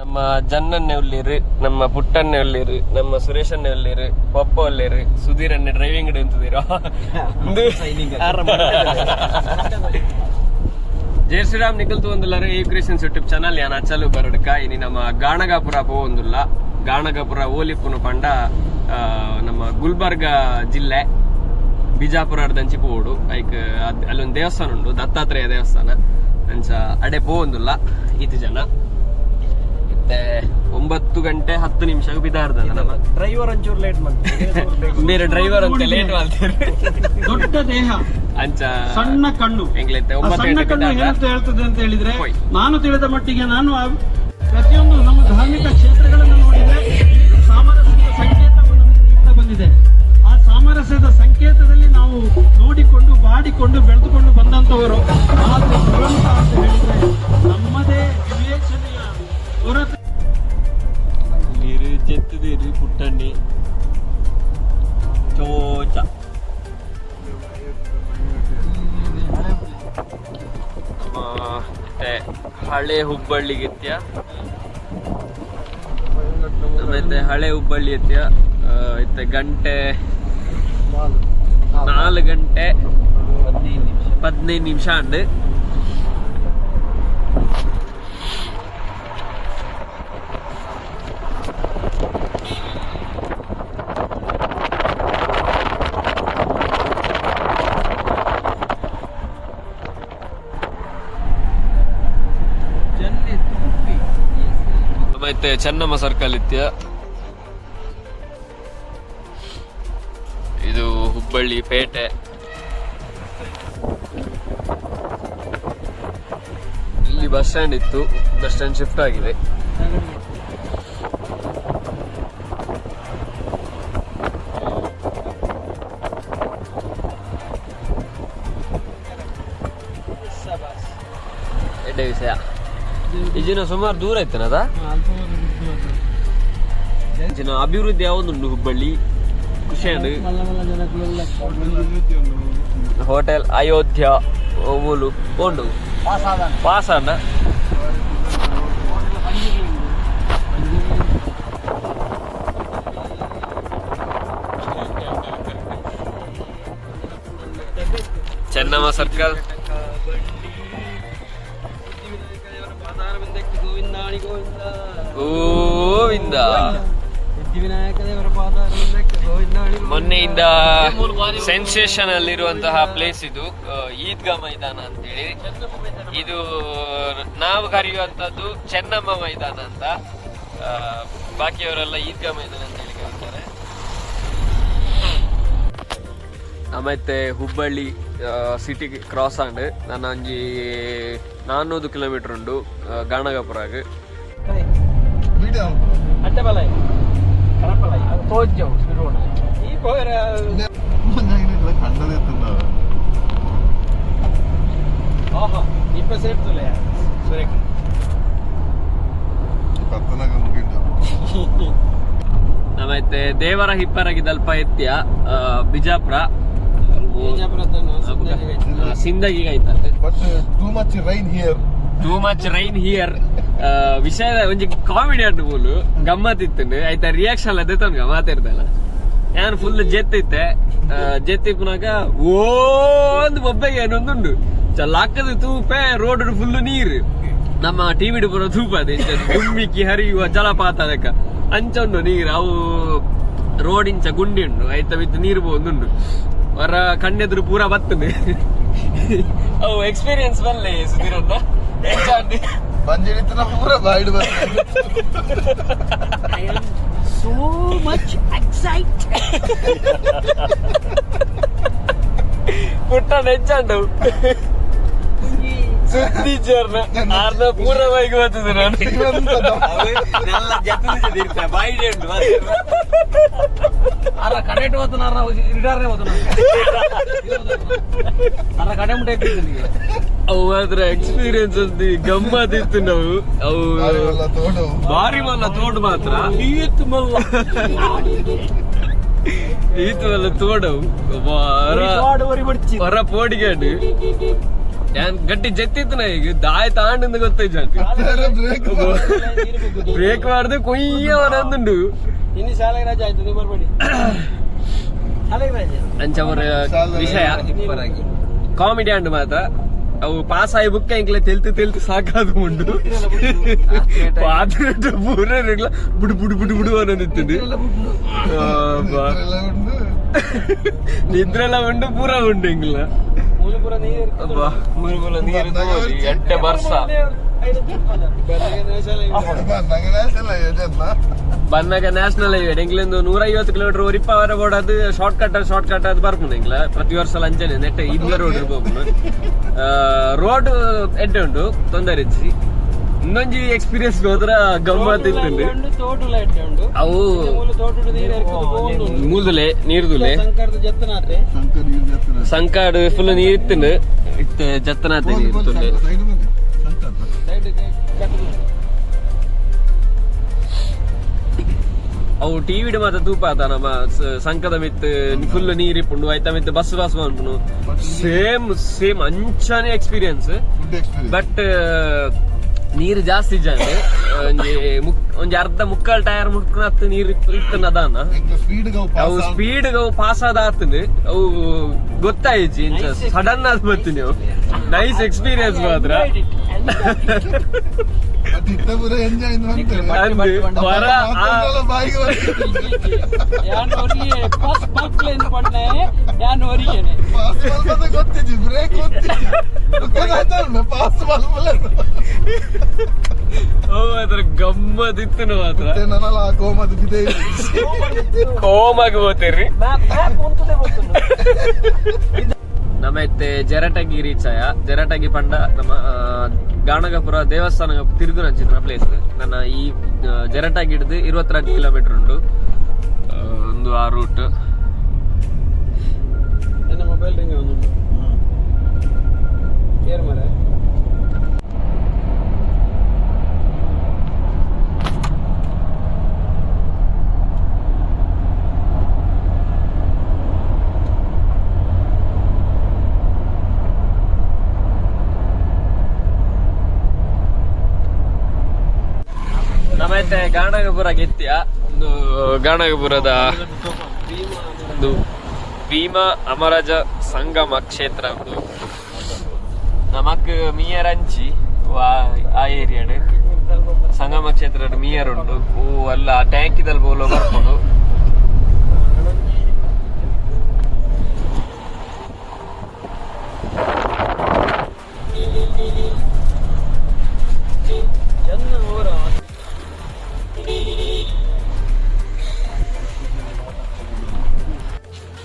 ನಮ್ಮ ಜನ್ನನ್ನೆ ಉಳ್ಳೇರು, ನಮ್ಮ ಪುಟ್ಟನ್ನೆ ಉಳ್ಳೇರು, ನಮ್ಮ ಸುರೇಶನ್ನೆ ಉಳ್ಳೇರು, ಪಪ್ಪ ಉಳ್ಳೇರು, ಸುಧೀರ್ ಅಣ್ಣೆ ಡ್ರೈವಿಂಗ್ ಅಂತಿದ್ದೀರಾ. ಜೈ ಶ್ರೀರಾಮ್. ನಿಖಲ್ ತೂವೊಂದುಲ್ಲಾರ ಈ ಕ್ರಿಯೇಷನ್ಸ್ ಯೂಟ್ಯೂಬ್ ಚಾನಲ್. ಯಾನ್ ಅಚ್ಚಲು ಬರಡ್ಕ. ಇನಿ ನಮ್ಮ ಗಾಣಗಾಪುರ ಪೋವೊಂದುಲ್ಲ. ಗಾಣಗಾಪುರ ಓಲಿಪುನು ಪಂಡ ನಮ್ಮ ಗುಲ್ಬರ್ಗ ಜಿಲ್ಲೆ, ಬಿಜಾಪುರ ದಂಚಿ ಪೋವೊಡು. ಐಕ್ ಅಲ್ಲೊಂದು ದೇವಸ್ಥಾನ ಉಂಡು, ದತ್ತಾತ್ರೇಯ ದೇವಸ್ಥಾನ. ಅಂಚ ಅಡೆ ಪೋವೊಂದುಲ್ಲ ಇತ್ತು ಜನ. ಇತ್ತೆ 9 ಗಂಟೆ 10 ನಿಮಿಷ ಬಿದಾರ್ದ ನಮ್ಮ. ಡ್ರೈವರ್ ಒಂಚೂರು ಲೇಟ್. ಬೇರೆ ಡ್ರೈವರ್ ಅಂತ ಲೇಟ್ ಮಾಡ್ತೀರಿ. ದೊಡ್ಡ ದೇಹ, ಅಂಚ ಸಣ್ಣ ಕಣ್ಣು. ಎಂಗ್ಲೈತೆ ಆ 9 ಸಣ್ಣ ಗಂಟೆ ಕಣ್ಣು ಬಿದಾರ್ದ. ಏನಂತ ಹೇಳ್ತದೆ ಅಂತ ಹೇಳಿದ್ರೆ, ಹೋಯ್. ನಾನು ತಿಳಿದ ಮಟ್ಟಿಗೆ ನಾನು ಆ ಪ್ರತಿಯೊಂದು ನಮ್ಮ ಧಾರ್ಮಿಕ ಕ್ಷೇತ್ರಗಳನ್ನು ನೋಡಿದ್ರೆ ಸಾಮರಸ್ಯದ ಸಂಕೇತವನ್ನು ನಮಗೆ ನೀಡ್ತಾ ಬಂದಿದೆ. ಆ ಸಾಮರಸ್ಯದ ಸಂಕೇತದಲ್ಲಿ ನಾವು ನೋಡಿಕೊಂಡು, ಬಾಡಿಕೊಂಡು, ಬೆಳೆದುಕೊಂಡು ಬಂದಂತವರು. ಆದ್ರೆ ದುರಂತ ಅಂತ ಹೇಳಿದ್ರೆ ನಮ್ಮದೇ ವಿವೇಚನೆಯ ಕೊರತೆ. ನೀರು ಜೆತ್ತದಿರು ಪುಟ್ಟಣ್ಣಿ ಚೋಚ. ನಮ್ಮ ಮತ್ತೆ ಹಳೆ ಹುಬ್ಬಳ್ಳಿ ಎತ್ಯ, ಮತ್ತೆ ಹಳೆ ಹುಬ್ಬಳ್ಳಿ ಎತ್ಯ. ಇತ್ತೆ ಗಂಟೆ 4 ಗಂಟೆ 15 ನಿಮಿಷ ಅಂಡ್. ಮತ್ತೆ ಚೆನ್ನಮ್ಮ ಸರ್ಕಲ್ ಇತ್ಯ. ಇದು ಹುಬ್ಬಳ್ಳಿ ಪೇಟೆ. ಇಲ್ಲಿ ಬಸ್ ಸ್ಟ್ಯಾಂಡ್ ಇತ್ತು, ಬಸ್ ಸ್ಟ್ಯಾಂಡ್ ಶಿಫ್ಟ್ ಆಗಿದೆ. ಎಡ್ಡೆ ವಿಷಯ. ಇಜಿನ ಸುಮಾರು ದೂರ ಇತ್ತನದ. ಇಜಿನ ಅಭಿವೃದ್ಧಿ ಯಾವೊಂದುಂಡು ಹುಬ್ಬಳ್ಳಿ, ಖುಷಿ. ಹೋಟೆಲ್ ಅಯೋಧ್ಯ ಮೂಲು ಉಂಡು. ಪಾಸ್ ಅಣ್ಣ. ಚೆನ್ನಮ್ಮ ಸರ್ಕಲ್. ಗೋವಿಂದ. ಮೊನ್ನೆಯಿಂದ ಸೆನ್ಸೇಷನ್ ಅಲ್ಲಿರುವಂತಹ ಪ್ಲೇಸ್ ಇದು, ಈದ್ಗಾ ಮೈದಾನ ಅಂತೇಳಿ. ಇದು ನಾವು ಕರೆಯುವಂತದ್ದು ಚೆನ್ನಮ್ಮ ಮೈದಾನ ಅಂತ. ಬಾಕಿಯವರೆಲ್ಲ ಈದ್ಗಾ ಮೈದಾನ ಅಂತ ಹೇಳಿ ಕರೀತಾರೆ. ಆಮೇಲೆ ಹುಬ್ಬಳ್ಳಿ ಸಿಟಿ ಕ್ರಾಸ್ ಆಂಡ್ ನಾನು ಒಂಜಿ 400 ಕಿಲೋಮೀಟರ್ ಉಂಡು ಗಾಣಗಾಪುರಾಗ್. ಅಟ್ಟೆ ಬಲ ಕಡಪಲ ತೋಜವು ಈ ಪೋರ. കണ്ടത് എത്തുന്നത്. ഓഹോ, ഇപ്പൊ ಸೇರ್ತುಲೆ ಸುರೇಖ. പത്തനൊക്കെ നമുക്കുണ്ടാവും. ಆಮೇಲೆ ದೇವರ ಹಿಪ್ಪರಗಿ ದಲ್ಪ ಎತ್ಯ, ಬಿಜಾಪುರ. ಸಿಂದಗಿಗೆ ಆಯ್ತಂತೆ. But too much rain here. Too much rain here. ವಿಷಯದ ಒಂಜಿ ಕಾಮಿಡಿ ಆಂಡ್ ಮೂಲು ಗಮ್ಮತ್ ಇತ್ತು. ಆಯ್ತಾ, ರಿಯಾಕ್ಷನ್ ಅದೇ ತನ್ಗ ಮಾತಾಡ್ದಲ್ಲ. ಯಾನ್ ಫುಲ್ ಜೆತ್ತಿತ್ತೆ. ಜೆತ್ತಿಪ್ಪನಾಗ ಓ ಒಂದು ಬೊಬ್ಬೆಗೆ ಏನೊಂದುಂಡು ಚಲಾಕದ ತೂಪೆ. ರೋಡ್ ಫುಲ್ ನೀರು. ನಮ್ಮ ಟಿವಿ ಪೂರ ತೂಪ ಅದೇ ಗುಮ್ಮಿಕ್ಕಿ ಹರಿಯುವ ಜಲಪಾತ ಅದಕ್ಕ ಅಂಚ ಉಂಡು ನೀರು. ಅವು ರೋಡ್ ಇಂಚ ಗುಂಡಿ ಉಂಡು, ಆಯ್ತಾ, ವಿತ್ ನೀರು ಪೋವೊಂದುಂಡು. ಹೊರ ಕಣ್ಣೆದುರು ಪೂರ ಬತ್ತುಂಡು. ಅವು ಎಕ್ಸ್ಪೀರಿಯನ್ಸ್ ಬಲ್ಲೆ ಸುಧೀರಣ್ಣ, ಎಂಚ ಅಂದ್? ಬಂಜಿಡಿತನ ಪೂರ boiled. I am so much excited. ಪುಟ್ಟ ನೆಂಚಾಂಡು ಸುದ್ದಿ ಚೇರ್ನ ಆರ್ನ ಪೂರ ಬೈಕ್ ಬರ್ತದೆ ನಾನು. ಅರ ಕಡೆಟ್ ಹೋತನಾರ, ಇಡಾರನೆ ಹೋತನ ಅರ ಕಡೆ ಮುಟ್ಟೆ. ಅವು ಮಾತ್ರ ಎಕ್ಸ್ಪೀರಿಯನ್ಸ್ ಅಂತ ಗಮ್ಮತ್ ಇತ್ತು ನಾವು ಅವು. ತೋಡು. ಬಾರಿ ಮಲ್ಲ ತೋಡು ಮಾತ್ರ. ಈತ್ ಮಲ್ಲ. ಈತು ಮಲ್ಲ ತೋಡವು. ಒರಿ ಬಿಡ್ಚಿ. ಹೊರ ಪೋಡಿಗಾಡು. ಯಾನ್ ಗಟ್ಟಿ ಜೆತ್ತಿತ್ತು ಈಗ ದಾಯ ತಾಂಡಿಂದ ಗೊತ್ತೈಜ. ಬ್ರೇಕ್. ಬ್ರೇಕ್ ಮಾಡ್ದೆ ಕೊಯ್ಯ ಬರಂದುಂಡು. ಇನ್ನು ಶಾಲೆಗೆ ರಜೆ ಆಯ್ತು, ನೀವು ಬರ್ಬೇಡಿ, ಶಾಲೆಗೆ ರಜೆ. ಅಂಚ ಅವರ ವಿಷಯ ಕಾಮಿಡಿ ಅಂಡು ಮಾತ್ರ. ಅವು ಪಾಸ್ ಆಯಿ ಬುಕ್ಕ ಇಂಕ್ಲೆ ತೆಲ್ತು ತೆಲ್ತು ಸಾಕಾದ ಉಂಡು. ಪಾತ್ರೆ ಪೂರ ಬುಡು ಬುಡು ಬುಡು ಬುಡು ಅನ್ನೋದಿತ್ತು. ಎಲ್ಲ ಉಂಡು. ನಿದ್ರೆಲ್ಲ ಉಂಡು, ಪೂರ ಉಂಡು ಇಂಗ್ಲ. ಮೂಲಪುರ ನೀರು. ಅಬ್ಬಾ, ಮೂರು ನೀರು ತೋರಿ, ಎಡ್ಡೆ ಬರ್ಸ. ನಂಗೆ ನ್ಯಾಷನಲ್ ಹೈವೇ. ಬಂದಾಗ ನ್ಯಾಷನಲ್ ಹೈವೇ ಎಂಗ್ಲಿಂದು 150 ಕಿಲೋಮೀಟರ್ ಒರಿಪ ವರ ಬೋರ್ಡ್. ಅದು ಶಾರ್ಟ್ ಕಟ್, ಶಾರ್ಟ್ ಕಟ್ ಅದು ಬರ್ಪುಂಡು ಎಂಗ್ಲ. ಪ್ರತಿ ವರ್ಷ ಅಂಚನೆ ನೆಟ್ ಇಂದ ರೋಡ್ ಇರ್ಬೋದು. ರೋಡ್ ಎಡ್ಡೆ ಉಂಟು, ತೊಂದರೆ ಇಜ್ಜಿ. ಇನ್ನೊಂಜಿ ಎಕ್ಸ್ಪೀರಿಯನ್ಸ್ ಹೋದ್ರ ಗಮ್ಮತ್ ಇತ್ತುಂಡು. ಉಂಡು, ತೋಟುಲ ಎಡ್ಡೆ ಉಂಡು. ಅವು ಮೂಲು ತೋಟುಡು ನೀರು ಎರ್ಕುದು ಪೋವೊಂದು ಉಂಡು. ಮೂಲ್ದುಲೆ ನೀರ್ದುಲೆ. ಸಂಕರ್ದ ಜತ್ತನಾತೆ. ಶಂಕರ್ ನೀರು ಜಾತ್ರೆ. ಸಂಕಾಡು ಫುಲ್ ನೀರ್ ಇತ್ತುಂಡು, ಇತ್ತೆ ಜತ್ತನಾತೆ ನೀರ್ ಇತ್ತುಂಡು. ಸೈಡ್ ಬನ್ನಿ ಶಂಕರ್. ಸೈಡ್ ಕಟ್ಟುದು. ಅವು ಟಿವಿಡ್ ಮಾತ್ರ ತೂಪ ಆತ ನಮ್ಮ ಸಂಕದ ಮಿತ್ ಫುಲ್ ನೀರ್ ಇಪ್ಪುಂಡು, ಆಯ್ತಾ ಮಿತ್ ಬಸ್ ಬಸ್ ಅನ್ಪುಂಡು. ಸೇಮ್ ಸೇಮ್ ಅಂಚಾನೆ ಎಕ್ಸ್ಪೀರಿಯನ್ಸ್. Good experience. But ನೀರು ಜಾಸ್ತಿ ಜಾನೆ ಒಂಜಿ ಒಂಜಿ ಅರ್ಧ ಮುಕ್ಕಾಲ್ ಟೈರ್ ಮುಟ್ಕೊಳತ್ ನೀರು ಇತ್ತನ ಅದಾನ. ಸ್ಪೀಡ್. ಅವು ಸ್ಪೀಡ್ ಪಾಸ್ ಆದ ಆತಂದು ಅವು ಗೊತ್ತಾಯಿಜಿ, ಸಡನ್ ಆದ್ ಬರ್ತೀನಿ ಅವು. ನೈಸ್ ಎಕ್ಸ್ಪೀರಿಯನ್ಸ್ ಮಾತ್ರ. ಬಟ್ ಇತ್ತ ಪೂರ ಎಂಜಾಯ್. ಅಂದ್ ವರ ಬಾಯಿಗೆ ಬರ್ತದೆ. ಯಾನ್ ಒರಿಯೆ ಫಸ್ಟ್ ಪಕ್ಲೇನ್ ಪಣ್ಣೆ ಯಾನ್ ಒರಿಯೆನೆ. ಪಾಸ್ ಮಲ್ಪದ ಗೊತ್ತಿಜ್ಜಿ, ಬ್ರೇಕ್ ಗೊತ್ತಿಜ್ಜಿ, ಪಾಸ್ ಮಲ್ಪಲ್ಲ. ಓ ಅದ್ರ ಗಮ್ಮತ್ ಇತ್ತು ಮಾತ್ರ. ನನ್ನಲ್ಲ ಆ ಕೋಮದ ಬಿದೆ. ಕೋಮಾಗಿ ಹೋಗ್ತೀರಿ. ಮ್ಯಾಪ್ ಮ್ಯಾಪ್ ಉಂಟುದೆ ಗೊತ್ತುಂಡು. ನಮ್ಮ ಇತ್ತೆ ಜರಟಗಿ ರೀಚ್ ಆಯ. ಜರಟಗಿ ಪಂಡ ನಮ್ಮ ಗಾಣಗಪುರ ದೇವಸ್ಥಾನ ತಿರುಗುನಂಚಿನ ಪ್ಲೇಸ್. ನನ್ನ ಈ ಜರಟಗಿ ಹಿಡಿದು 22 ಕಿಲೋಮೀಟರ್ ಉಂಟು. ಒಂದು ಆ ರೂಟ್. ನನ್ನ ಮೊಬೈಲ್ ರಿಂಗ್ ಒಂದು ಏರ್ ಮರೆ. ನಮ್ಮ ಇತ್ತೆ ಗಾಣಗಪುರ ಗೆತ್ತಿಯ ಒಂದು ಗಾಣಗಪುರದ ಒಂದು ಭೀಮಾ ಅಮರಾಜ ಸಂಗಮ ಕ್ಷೇತ್ರ ಉಂಟು. ನಮಕ್ ಮೀಯರಂಚಿ ಆ ಏರಿಯಾಡ್ ಸಂಗಮ ಕ್ಷೇತ್ರ ಮೀಯರ್ ಉಂಟು. ಓ ಅಲ್ಲ ಟ್ಯಾಂಕ್ ಇದಲ್ ಬೋಲ ಬರ್ಕೊಂಡು. ಜನ ಊರ.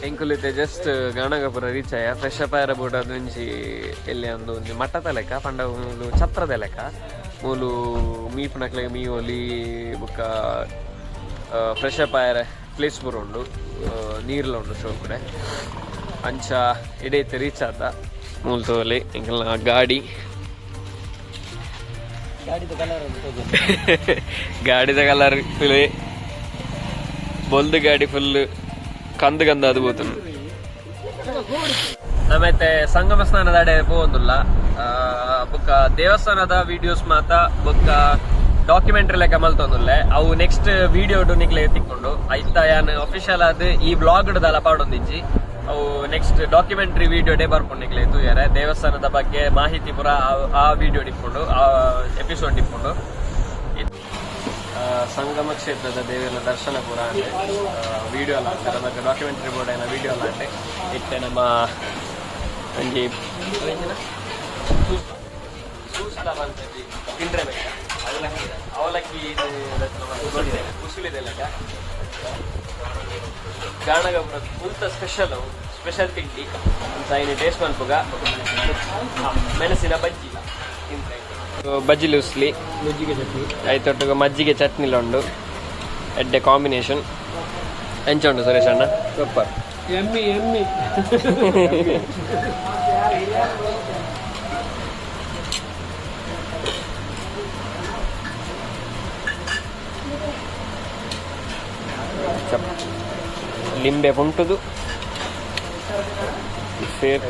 ಎಂಕುಲಿತ್ತೆ ಜಸ್ಟ್ ಗಾಣಗಪುರ ರೀಚ್ ಆಯ. ಫ್ರೆಶ್ ಅಪ್ ಆಯರ ಬೋಟ್ ಒಂಜಿ ಎಲ್ಲಿ ಒಂದು ಒಂಜಿ ಮಟ್ಟದ ಲೆಕ್ಕ ಪಂಡ ಮೂಲು ಛತ್ರದ ಲೆಕ್ಕ. ಮೂಲು ಮೀಪುನಕ್ಲೆಗ್ ಮೀವೊಲಿ ಬೊಕ್ಕ ಫ್ರೆಶ್ ಅಪ್ ಆಯರ ಪ್ಲೇಸ್ ಪೂರ ಉಂಡು. ನೀರ್ಲ ಉಂಡು ಶೋ ಕೂಡ. ಅಂಚ ಇಡೈತೆ ರೀಚ್ ಆತ. ಮೂಲು ತೋಲಿ ಎಂಕಲ್ನ ಗಾಡಿ. ಗಾಡಿದ ಕಲರ್ ಅಂತ. ಗಾಡಿದ ಕಲರ್ ಫುಲ್ ಬೊಲ್ದು. ಗಾಡಿ ಫುಲ್ ಕಂದು ಕಂದು ಅದು ಪೋತುಂಡು. ನಮೈತೆ ಸಂಗಮ ಸ್ನಾನದ ಅಡೆ ಪೋವೊಂದುಲ್ಲ. ಬೊಕ್ಕ ದೇವಸ್ಥಾನದ ವಿಡಿಯೋಸ್ ಮಾತ ಬೊಕ್ಕ ಡಾಕ್ಯುಮೆಂಟ್ರಿ ಲೆಕ್ಕ ಮಲ್ತೊಂದುಲ್ಲೆ. ಅವು ನೆಕ್ಸ್ಟ್ ವಿಡಿಯೋ ನಿಕ್ಲೆ ತಿಕ್ಕೊಂಡು. ಐತ ಯಾನ್ ಅಫಿಷಿಯಲ್ ಆದ್ ಈ ಬ್ಲಾಗ್ ದಲ ಪಾಡೊಂದಿಜ್ಜಿ. ಅವು ನೆಕ್ಸ್ಟ್ ಡಾಕ್ಯುಮೆಂಟ್ರಿ ವಿಡಿಯೋ ಡೇ ಬರ್ಪುಂಡು ನಿಕ್ಲೆ ತೂಯರೆ. ದೇವಸ್ಥಾನದ ಬಗ್ಗೆ ಮಾಹಿತಿ ಪೂರ ಆ ವಿಡಿಯೋ ಇಪ್ಪುಂಡು, ಆ ಎಪಿಸೋಡ್ ಇಪ್ಪುಂಡು. ಸಂಗಮ ಕ್ಷೇತ್ರದ ದೇವಿಯರ ದರ್ಶನ ಪೂರ ವಿಡಿಯೋ ಎಲ್ಲ ಹಾಕ್ತಾರೆ. ಮತ್ತೆ ಡಾಕ್ಯುಮೆಂಟ್ರಿ ಬೋರ್ಡ್ ಏನ ವಿಡಿಯೋ ಎಲ್ಲ ಅಂಟೆ. ಇತ್ತೆ ನಮ್ಮ ಒಂಜಿ ಸೂಸ್ಲ ಬಂತದ್ದು ತಿಂಡ್ರೆ ಬೇಕಾ ಅವಲಕ್ಕಿ, ಅವಲಕ್ಕಿ ಉಸುಳಿದೆ ಲೆಕ್ಕ. ಗಾಣಗಪುರ ಮುಲ್ತ ಸ್ಪೆಷಲ್, ಅವು ಸ್ಪೆಷಲ್ ತಿಂಡಿ ಅಂತ. ಇನ್ನು ಟೇಸ್ಟ್ ಮನ್ಪುಗ ಮೆಣಸಿನ ಬಜ್ಜಿ ತಿಂತ್ರೆ. ಬಜ್ಜಿ ಉಸ್ಲಿ. ಮಜ್ಜಿಗೆ ಚಟ್ನಿ. ಐತೊಟ್ಟಿಗೆ ಮಜ್ಜಿಗೆ ಚಟ್ನಿಲ ಉಂಡು. ಎಡ್ಡೆ ಕಾಂಬಿನೇಷನ್. ಎಂಚ ಉಂಡು ಸುರೇಶ್ ಅಣ್ಣ? ಸೂಪರ್. ಎಮ್ಮಿ ಎಮ್ಮಿ. ಲಿಂಬೆ ಪುಂಟುದು. ಪೇರ್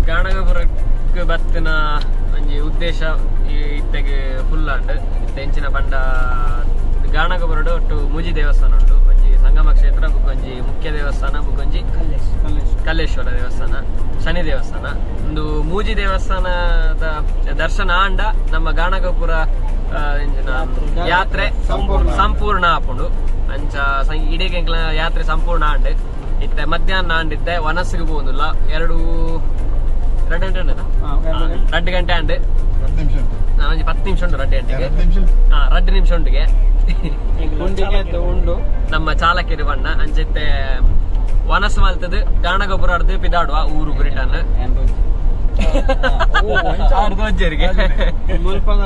ಗಾಣಗಪುರಕ್ಕೆ ಬತ್ತಿನ ಒಂಜಿ ಉದ್ದೇಶ ಈ ಇತ್ತೆಗೆ ಫುಲ್ ಆಂಡ್. ಇತ್ತೆ ಎಂಚಿನ ಪಂಡ, ಗಾಣಗಪುರಡು ಒಟ್ಟು ಮೂಜಿ ದೇವಸ್ಥಾನ ಉಂಟು. ಒಂಜಿ ಸಂಗಮ ಕ್ಷೇತ್ರ, ಬುಕ್ಕೊಂಜಿ ಮುಖ್ಯ ದೇವಸ್ಥಾನ, ಬುಕ್ಕೊಂಜಿ ಕಲ್ಲೇಶ್ವರ ದೇವಸ್ಥಾನ, ಶನಿ ದೇವಸ್ಥಾನ. ಒಂದು ಮೂಜಿ ದೇವಸ್ಥಾನದ ದರ್ಶನ ಆಂಡ ನಮ್ಮ ಗಾಣಗಪುರ ಎಂಚಿನ ಯಾತ್ರೆ ಸಂಪೂರ್ಣ ಆಪುಂಡು. ಅಂಚ ಇಡೀ ಎಂಕ್ಲ ಯಾತ್ರೆ ಸಂಪೂರ್ಣ ಆಂಡ್. ಇತ್ತೆ ಮಧ್ಯಾಹ್ನ ಆಂಡಿತ್ತೆ, ವನಸ್ಸಿಗೆ ಪೋವೊಂದುಲ್ಲ. 2 2 ಗಂಟೆ ಉಂಟಾ? 2 ಗಂಟೆ ಆಂಡ್. 2 ನಿಮಿಷ ಉಂಟು. ಒಂಜಿ 10 ನಿಮಿಷ ಉಂಟು 2 ಗಂಟೆಗೆ. 2 ನಿಮಿಷ. ಹಾ, 2 ನಿಮಿಷ ಉಂಟಿಗೆ. ಉಂಡು. ನಮ್ಮ ಚಾಲಕಿರು ಬಣ್ಣ ಅಂಚಿತ್ತೆ ವನಸ್ ಮಲ್ತದು ಗಾಣಗೊಬ್ಬರ ಅರ್ದು ಪಿದಾಡುವ ಊರು ರಿಟರ್ನ್. ಅರ್ಧ ಮುಲ್ಪದ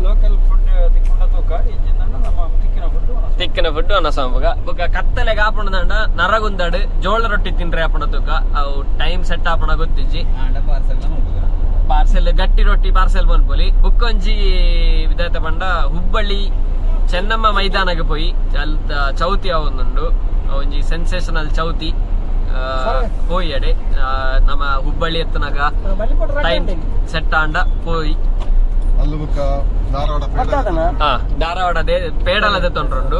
ಲೋಕಲ್ ಫುಡ್ ತಿಕ್ಕೊಂಡ ತೂಕ ಇಂಜಿನ ನಮ್ಮ ತಿಕ್ಕಿನ ಫುಡ್. ತಿಕ್ಕಿನ ಫುಡ್ ವನಸ್ ಬೊಕ ಬೊಕ ಕತ್ತಲೆಗೆ ಆಪುಂಡದಂಡ ನರಗುಂದಡು ಜೋಳ ರೊಟ್ಟಿ ತಿನ್ರೆ ಆಪುಂಡ ತೂಕ. ಅವು ಟೈಮ್ ಸೆಟ್ ಆಪುಣ ಗೊತ್ತಿಜ್ಜಿ. ಪಾರ್ಸೆಲ್, ಗಟ್ಟಿ ರೊಟ್ಟಿ ಪಾರ್ಸೆಲ್ ಮನ್ಪೊಲಿ. ಬುಕ್ಕೊಂಜಿ ವಿದಾತ ಪಂಡ, ಹುಬ್ಬಳ್ಳಿ ಚೆನ್ನಮ್ಮ ಮೈದಾನಗೆ ಪೋಯಿ ಅಲ್ತ ಚೌತಿ ಆವೊಂದುಂಡು. ಒಂಜಿ ಸೆನ್ಸೇಷನಲ್ ಚೌತಿ ಪೋಯಿ ಅಡೆ. ನಮ್ಮ ಹುಬ್ಬಳ್ಳಿ ಎತ್ತನಾಗ ಟೈಮ್ ಸೆಟ್ ಆಂಡ ಪೋಯಿ. ಅಲ್ಲು ಬುಕ್ಕ ಧಾರವಾಡ ಪೇಡ. ಹಾ, ಧಾರವಾಡ ಪೇಡಲದೆ ತೊಂಡ್ರುಂಡು.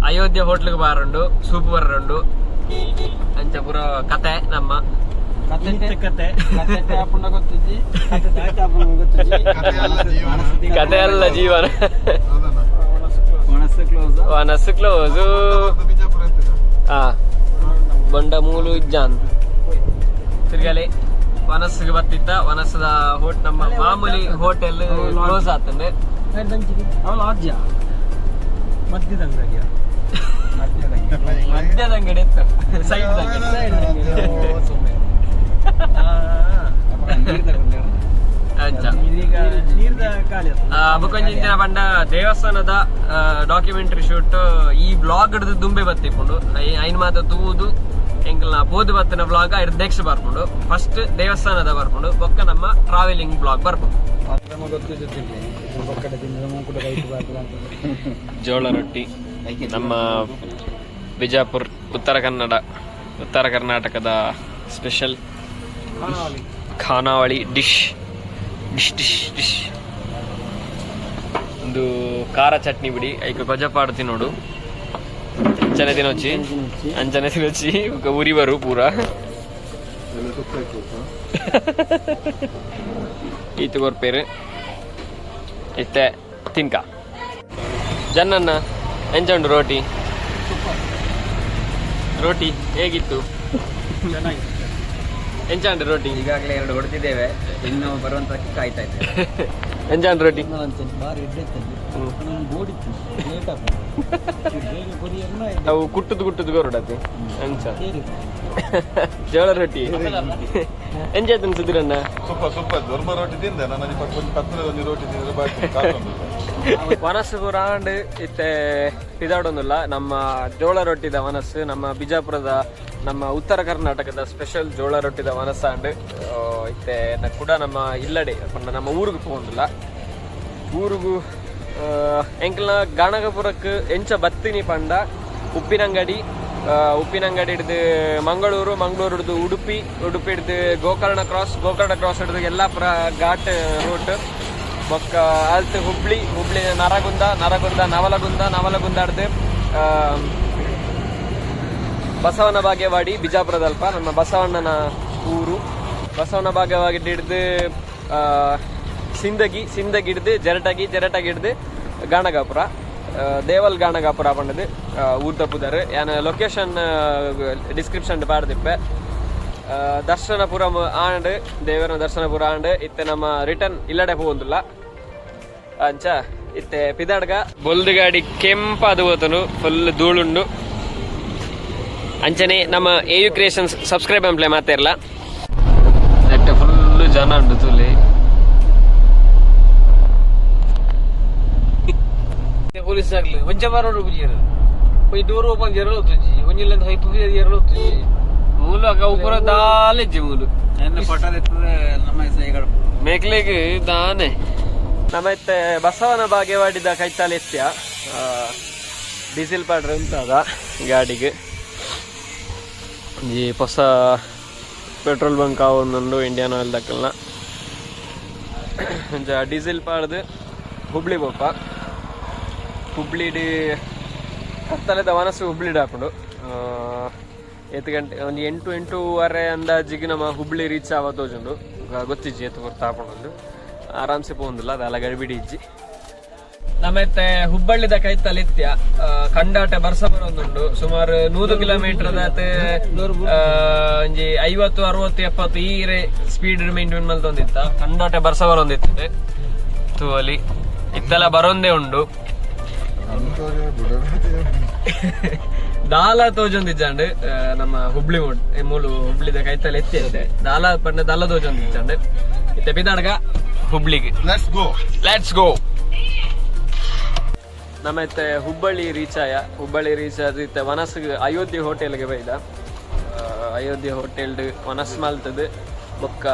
ಅಯೋಧ್ಯೆ ಹೋಟ್ಲಿಗೆ ಬಾರುಂಡು, ಸೂಪ್ ಬರುಂಡು. ಅಂಚ ಪೂರ ಕತೆ ನಮ್ಮ. ಕತೆ ಕತೆ ಕತೆ ಆಪುಂಡ ಗೊತ್ತಿಜ್ಜಿ, ಕತೆ ದಾಟ ಆಪುಂಡ ಗೊತ್ತಿಜ್ಜಿ. ಕಥೆ ಅಲ್ಲ ಜೀವನ. ಕತೆ ಅಲ್ಲ ಜೀವನ. ಹೌದಲ್ಲ? ಕ್ಲೋಸ್. ವನಸ್ಸು ಕ್ಲೋಸು. ಬಿಜಾಪುರ ಎತ್ತುಗ. ಹಾ, ಬೊಂಡ ಮೂಲು ಇಜ್ಜಾನ್ ತಿರ್ಗಲಿ. ವನಸ್ಸಿಗೆ ಬತ್ತಿತ್ತ ವನಸ್ಸದ ಹೋಟ್ ನಮ್ಮ ಮಾಮೂಲಿ ಹೋಟೆಲ್ ಕ್ಲೋಸ್ ಆತಂಡೆ. ಅವಳು ಆಜ್ಯ ಮದ್ಯದ ಅಂಗಡಿಯ. ಮಧ್ಯದ ಅಂಗಡಿ ಇತ್ತು, ಸೈಡ್ ಅಂಗಡಿ. ಅಂಚ. ನೀರ್ದ ಖಾಲಿ. ಬೊಕೊಂಜಿ ಇಂಚಿನ ಪಂಡ, ದೇವಸ್ಥಾನದ ಡಾಕ್ಯುಮೆಂಟರಿ ಶೂಟ್ ಈ ಬ್ಲಾಗ್ ಹಿಡಿದು ದುಂಬೆ ಬತ್ತಿಪ್ಪುಂಡು. ಐನ್ ಮಾತ ತೂದು ಎಂಕಲ್ನ ಪೋದು ಬತ್ತಿನ ಬ್ಲಾಗ್ ಐರ್ ನೆಕ್ಸ್ಟ್ ಬರ್ಪುಂಡು. ಫಸ್ಟ್ ದೇವಸ್ಥಾನದ ಬರ್ಪುಂಡು, ಬೊಕ್ಕ ನಮ್ಮ ಟ್ರಾವೆಲಿಂಗ್ ಬ್ಲಾಗ್ ಬರ್ಪುಂಡು. ಜೋಳ ರೊಟ್ಟಿ ನಮ್ಮ ಬಿಜಾಪುರ್, ಉತ್ತರ ಕನ್ನಡ, ಉತ್ತರ ಕರ್ನಾಟಕದ ಸ್ಪೆಷಲ್ ಖಾನಾವಳಿ ಡಿಶ್ ಡಿಶ್ ಡಿಶ್ ಡಿಶ್. ಒಂದು ಖಾರ ಚಟ್ನಿ ಬಿಡಿ, ಐಕ ಕೊಜಪಾಡು ತಿನ್ನೋಡು. ಅಂಚನೆ ತಿನ್ನೊಚ್ಚಿ, ಅಂಚನೆ ತಿನ್ನೊಚ್ಚಿ, ಬೊಕ ಉರಿ ಬರು ಪೂರ. ಎಲ್ಲ ಸುತ್ತ. ಈತು ಕೊರ್ಪೇರು. ಇತ್ತೆ ತಿನ್ಕ. ಜನ್ನನ್ನ, ಎಂಚ ಉಂಟು ರೋಟಿ? ರೋಟಿ ಹೇಗಿತ್ತು? ಎಂಚ ಉಂಟು ರೋಟಿ? ಈಗಾಗಲೇ ಎರಡು ಹೊಡೆದಿದ್ದೇವೆ, ಇನ್ನು ಬರುವಂತಕ್ಕೆ ಕಾಯ್ತಾ ಇದ್ದೇವೆ. ಎಂಚ ಉಂಟು ರೋಟಿ? ಬಾರಿ ಎಡ್ಡೆ ಇತ್ತು, ಬೋಡಿತ್ತು, ಲೇಟ್ ಆಗ್ತದೆ, ಬೇಗ ಕೊರಿಯರ್ನ. ಅವು ಕುಟ್ಟುದು ಕುಟ್ಟುದು ಕೊರಡತಿ ಅಂಚ. ಜೋಳ ರೊಟ್ಟಿ ಎಂಚ ಆಯ್ತು ಸುಧೀರಣ್ಣ? Super super. ದೊರ್ಮ ರೊಟ್ಟಿ ತಿಂದೆ ನಾನು. ಅಲ್ಲಿ ಪಕ್ಕ ಒಂದು ಪಕ್ಕದ ಒಂದು ರೊಟ್ಟಿ ತಿಂದ್ರೆ ಬಾಕಿ ಕಾತೊಂದು. ವನಸ್ಸು ಪೂರ ಆಂಡ್. ಇತ್ತೆ ಪಿದಾಡೊಂದುಲ್ಲ. ನಮ್ಮ ಜೋಳ ರೊಟ್ಟಿದ ವನಸ್ಸು, ನಮ್ಮ ಬಿಜಾಪುರದ, ನಮ್ಮ ಉತ್ತರ ಕರ್ನಾಟಕದ ಸ್ಪೆಷಲ್ ಜೋಳ ರೊಟ್ಟಿದ ವನಸ್ಸಾಂಡ್. ಇತ್ತೆ ಕೂಡ ನಮ್ಮ ಇಲ್ಲಡೆ ಪಂಡ ನಮ್ಮ ಊರಿಗೆ ಪೋವೊಂದುಲ್ಲ. ಊರುಗು ಎಂಕಲ್ನ ಗಾಣಗಪುರಕ್ಕೆ ಎಂಚ ಬತ್ತಿನಿ ಪಂಡ, ಉಪ್ಪಿನಂಗಡಿ, ಉಪ್ಪಿನಂಗಡಿ ಹಿಡ್ದು ಮಂಗಳೂರು, ಮಂಗಳೂರು ಹಿಡ್ದು ಉಡುಪಿ, ಉಡುಪಿ ಹಿಡ್ದು ಗೋಕರ್ಣ ಕ್ರಾಸ್, ಗೋಕರ್ಣ ಕ್ರಾಸ್ ಹಿಡ್ದು ಯಲ್ಲಾಪುರ ಘಾಟ್ ರೂಟ್, ಬೊಕ್ಕ ಅಲ್ತ್ ಹುಬ್ಳಿ, ಹುಬ್ಳಿ ನರಗುಂದ, ನರಗುಂದ ನವಲಗುಂದ, ನವಲಗುಂದ ಹಿಡ್ದು ಬಸವನ ಬಾಗೇವಾಡಿ, ಬಿಜಾಪುರದಲ್ಪ ನಮ್ಮ ಬಸವಣ್ಣನ ಊರು. ಬಸವನ ಬಾಗೇವಾಡಿ ಹಿಡ್ದು ಸಿಂದಗಿ, ಸಿಂದಗಿ ಹಿಡ್ದು ಜರಟಗಿ, ಜರಟಗಿ ಹಿಡ್ದು ಗಾಣಗಾಪುರ, ದೇವಲ್ ಗಾಣಗಾಪುರ ಪಂಡದು ಊರ್ ತಪ್ಪುದಾರೆ. ಯಾನ ಲೊಕೇಶನ್ ಡಿಸ್ಕ್ರಿಪ್ಷನ್ ಪಾಡ್ದಿಪ್ಪೆ. ದರ್ಶನಪುರಂ ಆಂಡ್, ದೇವರ ದರ್ಶನಪುರ ಆಂಡ್. ಇತ್ತೆ ನಮ್ಮ ರಿಟರ್ನ್ ಇಲ್ಲಡೆ ಪೋವೊಂದುಲ್ಲ. ಅಂಚ ಇತ್ತೆ ಪಿದಾಡ್ಗ. ಬೊಲ್ದು ಗಾಡಿ ಕೆಂಪಾದು ಹೋತನು, ಫುಲ್ ಧೂಳುಂಡು. ಅಂಚನೆ ನಮ್ಮ ಎ you creations subscribe ಅಂಪ್ಲೆ ಮಾತಾರ್ಲ. ನೆಟ್ಟೆ ಫುಲ್ ಜನ ಉಂಡು ತುಲಿ. ಪೊಲೀಸ್ ಆಗ್ಲಿ ಒಂಜ ಬಾರೋಡು ಬುಜಿಯರು ಒಂಜಿ ಡೋರ್ ಓಪನ್ ಜರಲು ತುಜಿ, ಒಂಜಿ ಹೈ ತುಜಿ ಎರಲು ತುಜಿ. ಮೂಲು ಅಗ ಉಪುರ ದಾಲೆಜ್ಜಿ ಮೂಲು. ನಮ್ಮ ಹೆಸರು. ಮೇಕ್ಲೆಗ್ ದಾನೆ. ನಮ್ಮ ಇತ್ತೆ ಬಸವನ ಬಾಗೇವಾಡಿದ ಕೈತಾಲ್ ಎತ್ಯ. ಡೀಸೆಲ್ ಪಾಡ್ರೆ ಉಂತಾದ ಗಾಡಿಗೆ. ಈ ಹೊಸ ಪೆಟ್ರೋಲ್ ಬಂಕ್ ಆವೊಂದುಂಡು ಇಂಡಿಯನ್ ಆಯಿಲ್ ದಕ್ಕಲ್ನ. ಒಂಜ ಡೀಸೆಲ್ ಪಾಡ್ದು ಹುಬ್ಳಿ ಪೋಪ. ಹುಬ್ಳಿಡ್ ಕತ್ತಲೆದ ವನಸು ಹುಬ್ಳಿಡ್ ಆಪುಂಡು. ಏತ್ ಗಂಟೆ? ಒಂದು 8, 8:30 ಅಂದಾಜಿಗೆ ನಮ್ಮ ಹುಬ್ಳಿ ರೀಚ್ ಆವ ತೋಜುಂಡು. ಗೊತ್ತಿಜ್ಜಿ ಏತ್ ಪೊರ್ತು ಆಪುಂಡು. ಆರಾಮ್ಸೆ ಪೋಂದಿಲ್ಲ ಅದೆಲ್ಲ, ಗಡಿಬಿಡಿ ಇಜ್ಜಿ. ನಮ್ಮತ್ತೆ ಹುಬ್ಬಳ್ಳಿದ ಕೈತಲ್ ಇತ್ಯ. ಕಂಡಾಟೆ ಬರ್ಸ ಬರೋದುಂಡು. ಸುಮಾರು 100 ಕಿಲೋಮೀಟರ್ ಒಂಜಿ 50, 60, 70 ಈ ಸ್ಪೀಡ್ ಮೇಂಟೈನ್ ಮಲ್ತೊಂದಿತ್ತ. ಕಂಡಾಟೆ ಬರ್ಸ ಬರೋದಿತ್ತು. ತೂವಲಿ, ಇತ್ತೆಲ್ಲ ಬರೋಂದೇ ಉಂಡು. ದಾಲ ತೋಜೊಂದಿಜ್ಜಾಂಡ್. ನಮ್ಮ ಹುಬ್ಳಿ ಮೂಲು ಹುಬ್ಳಿದ ಕೈತಲ್ ಎತ್ತಿ ಅತ್ತೆ. ದಾಲ ಪಂಡ ದಾಲ ತೋಜೊಂದಿಜ್ಜಾಂಡ್. ಇತ್ತೆ ಪಿದಾಡ್ಗ ಹುಬ್ಳಿಗೆ. Let's go. Let's go. ನಮ್ಮ ಇತ್ತೆ ಹುಬ್ಬಳ್ಳಿ ರೀಚ್ ಆಯ. ಹುಬ್ಬಳ್ಳಿ ರೀಚ್ ಆದ ಇತ್ತೆ ವನಸ್ ಅಯೋಧ್ಯೆ ಹೋಟೆಲ್ಗೆ ಬೈದ. ಅಯೋಧ್ಯೆ ಹೋಟೆಲ್ ವನಸ್ ಮಲ್ತದು ಬೊಕ್ಕ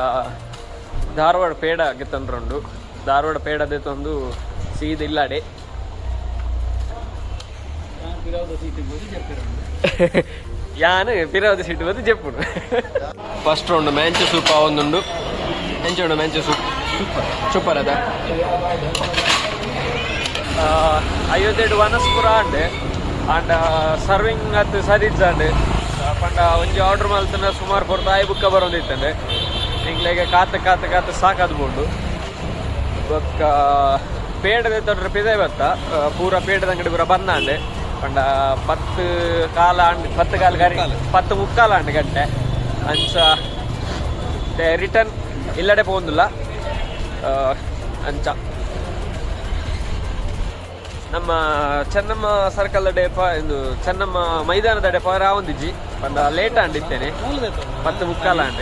ಧಾರವಾಡ ಪೇಡ ಗೆತ್ತೊಂಡ್ರುಂಡು. ಧಾರವಾಡ ಪೇಡ ತಂದು ಸೀದ ಇಲ್ಲಾಡೆ. ಯಾನು ಪಿರಾವದ ಸೀಟ್ ಬಂದು ಜೆಪ್ಪುಡು. ಫಸ್ಟ್ ರೌಂಡ್ ಮ್ಯಾಂಚು ಸೂಪ್ ಒಂದುಂಡು. ಎಂಚ ಉಂಡು ಮ್ಯಾಂಚು ಸೂಪ್? ಸೂಪರ್, ಸೂಪರ್ ಅದ. ಅಯೋಧ್ಯೆಡ್ ವನಸ್ಪುರ and and serving ಅತ್ತು ಸರಿ ಇಜ್ಜಾಂಡ್. ಪಂಡ ಒಂಜಿ ಆರ್ಡರ್ ಮಲ್ತನ ಸುಮಾರು ಪೊರ್ತು ಆಯಿ ಬುಕ್ಕ ಬರೋದಿತ್ತಂಡೆ. ಎಂಕ್ಲೆಗ್ ಕಾತ್ ಕಾತ್ ಕಾತ್ ಸಾಕಾದ್ ಬೋಂಡು. ಬೊಕ್ಕ ಪೇಡದ ತೊಡ್ರೆ ಪಿದೈ ಬತ್ತ. ಪೂರ ಪೇಡದ ಅಂಗಡಿ ಪೂರ ಬಂದಾಂಡೆ. ಪಂಡ 10:15 ಆಂಡ್, 10:15 ಗರಿ, 10:45 ಆಂಡ್ ಗಂಟೆ. ಅಂಚ ರಿಟರ್ನ್ ಇಲ್ಲಡೆ ಪೋಂದಿಲ್ಲ. ಅಂಚ ನಮ್ಮ ಚೆನ್ನಮ್ಮ ಸರ್ಕಲ್ ಡೆಪ ಇಂದು ಚೆನ್ನಮ್ಮ ಮೈದಾನದ ಡೆಪ ರಾವಂದಿಜ್ಜಿ. ಪಂಡ ಲೇಟ್ ಆಂಡ್ ಇತ್ತೇನೆ, 10:45 ಆಂಡ್.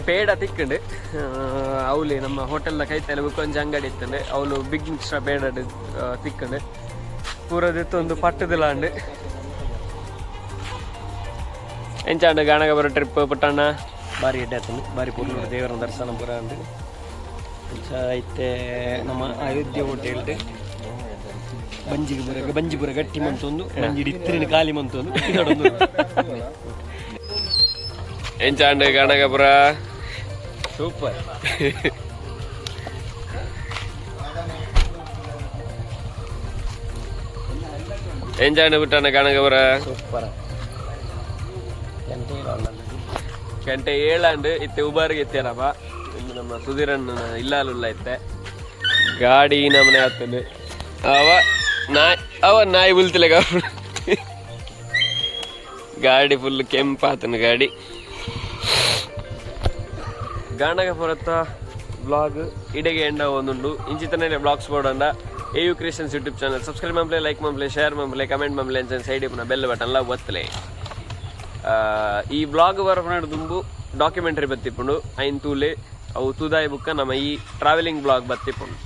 ಪೇಡ ತಿಕ್ಕಂಡು ಅವಲಿ ನಮ್ಮ ಹೋಟೆಲ್ನ ಕೈತಲೆ ಬುಕ್ಕೊಂಜಿ ಅಂಗಡಿ ಇತ್ತಂಡೆ. ಅವಲು ಬಿಗ್ ಮಿಕ್ಸ್ರ ಪೇಡ ತಿಕ್ಕಂಡು. ಪೂರದಿತ್ತು ಪಟ್ಟದಿಲ್ಲ. ಎಂಚಾಂಡ್ ಗಾಣಗಬರ ಟ್ರಿಪ್ ಪುಟ್ಟಣ್ಣ? ಬಾರಿ ಎಡ್ಡೆ ಆತಂದು, ಬಾರಿ ಪೊರ್ಲುಡು. ದೇವರ ದರ್ಶನ ಪೂರ ಉಂಡು. ಅಂಚ ಇತ್ತೆ ನಮ್ಮ ಅಯೋಧ್ಯೆ ಹೋಟೆಲ್ ಬಂಜಿಗೆ ಪೂರ ಬಂಜಿ ಪೂರ ಗಟ್ಟಿ ಮಂತೊಂದು, ಬಂಜಿಡ್ ಇತ್ತಿನ ಖಾಲಿ ಮಂತೊಂದು. ಎಂಚಾಂಡ್ ಗಾಣಗಪುರ? ಸೂಪರ್. ಎಂಚಾಂಡ್ ಪುಟ್ಟಣ್ಣ ಗಾಣಗಪುರ? ಸೂಪರ್. ಗಂಟೆ ಏಳಾಂಡ್. ಇತ್ತೆ ಉಬಾರಿಗೆ ಎತ್ತೇರಪ್ಪ. ಇನ್ನು ನಮ್ಮ ಸುಧೀರಣ್ಣ ಇಲ್ಲಾಲುಲ್ಲ. ಇತ್ತೆ ಗಾಡಿ ನಮನೆ ಆಗ್ತದೆ. ಅವ ನಾಯಿ, ಅವ ನಾಯಿ ಬುಲ್ತಿಲ್ಲ. ಗಾಡಿ ಫುಲ್ ಕೆಂಪಾತನ ಗಾಡಿ. ಗಾಣಗಪುರತ್ತ ಬ್ಲಾಗ್ ಇಡೆಗೆ ಎಂಡ ಒಂದುಂಡು. ಇಂಚಿತನೇ blogs board A U creations YouTube channel subscribe ಮಂಪ್ಲೆ, like ಮಂಪ್ಲೆ, share ಮಂಪ್ಲೆ, comment ಮಂಪ್ಲೆ, ಅಂಚನೆ ಸೈಡ್ ಬೆಲ್ ಬಟನ್ ಲ ಒತ್ತಲೆ. ಈ ಬ್ಲಾಗ್ ಬರಪನಾಡು ದುಂಬು ಡಾಕ್ಯುಮೆಂಟರಿ ಬತ್ತಿಪ್ಪುಂಡು. ಐನ್ ತೂಲೆ. ಅವು ತೂದಾಯಿ ಬುಕ್ಕ ನಮ್ಮ ಈ ಟ್ರಾವೆಲಿಂಗ್ ಬ್ಲಾಗ್ ಬತ್ತಿಪ್ಪುಂಡು.